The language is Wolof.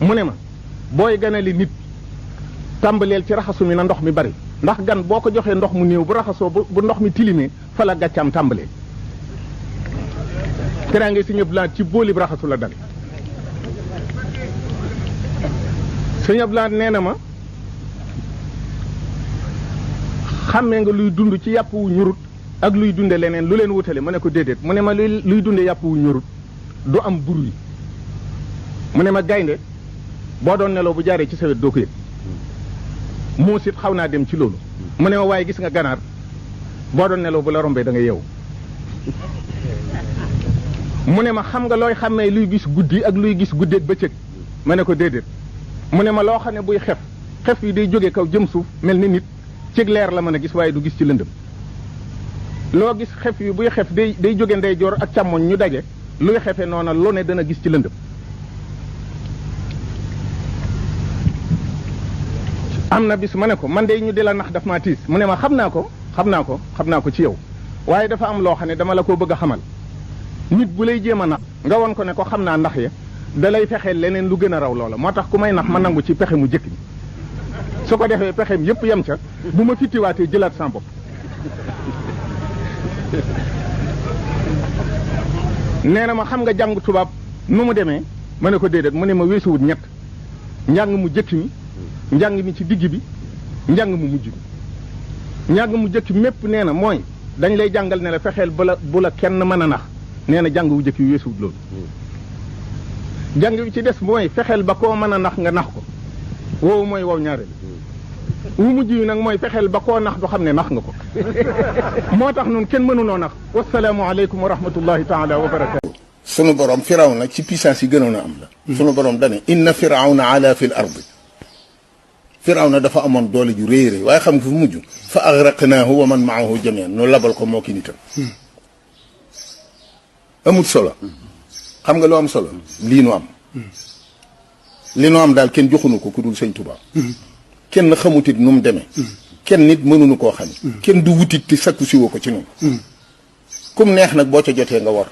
mu ne ma booy ganali nit tàmbaleel ci raxasu mi na ndox mi bari ndax gan boo ko joxee ndox mu néew bu raxasoo bu ndox mi tilimee fa la gàccaam tàmbalee teraange Sëñ Abdou Lahad ci boolib raxasu la dale Sëñ Abdou Lahad nee na ma xàmmee nga luy dund ci yàpp wu ñurut ak luy dunde leneen lu leen wutale ma ne ko déedéet mu ne ma luy dunde yàpp wu ñurut du am bruit mu ne ma gaynde boo doon nelaw bu jaaree ci sa wet doo ko yëg muus it xaw naa dem ci loolu mu ne ma waaye gis nga ganaar boo doon nelaw bu la rombee da nga yeewu mu ne ma xam nga looy xàmmee luy gis guddi ak luy gis guddeeg bëccëg ma ne ko déedéet mu ne ma loo xam ne buy xef yi day jóge kaw jëm suuf mel ni nit cig leer la mën a gis waaye du gis ci lëndëm loo gis xef yi buy xef day jóge ndeyjoor ak càmmoñ ñu daje luy xefe noona lu ne dana gis ci lëndëm am na bis ma ne ko man de ñu di la nax daf maa tiis mu ne ma xam naa ko ci yow waaye dafa am loo xam ne dama la koo bëgg a xamal nit bu lay jéem a nax nga won ko ne ko xam naa ndax ya da lay fexeel leneen lu gën a raw loola moo tax ku may nax ma nangu ci pexe mu jëkk ñi su ko defee pexeem yépp yem ca bu ma fittiwaatee jëlaat sama bopp nee na ma xam nga jàng tubaab nu mu demee ma ne ko déedéet mu ne ma weesuwut ñett njàng mu jëkk mi njàng mi ci digg bi njàng mu mujj bi njàng mu jëkk mépp nee na mooy dañ lay jàngal ne la fexeel bu la kenn mën a nax nee na jàng wu jëkk yi weesuwut loolu jàng bi ci des mooy fexeel ba koo mën a nax nga nax ko woowu mooy wow ñaareel wu mujj yi nag mooy fexeel ba koo nax du xam ne nax nga ko moo tax nun kenn mënunoo nax wasalaamu aleykum wa rahmatullahi taala wa barakatu sunu borom firawna ci puissance yi gënoon a am la sunu borom dane inna firawna ala fil ardi firawna dafa amoon doole ju réy réy waaye xam nga fu mujj fa agraqnaahu wa man maahu jamian nu labal ko moo ki nitam amul solo xam nga lu am solo lii nu am li nu am daal kenn joxunu ko ku dul sëñ Tuubaa kenn xamutit nu mu demee kenn nit mënuñu koo xam kenn du wutit ti sakku siwoo ko ci noonu kum neex nag boo ca jotee nga war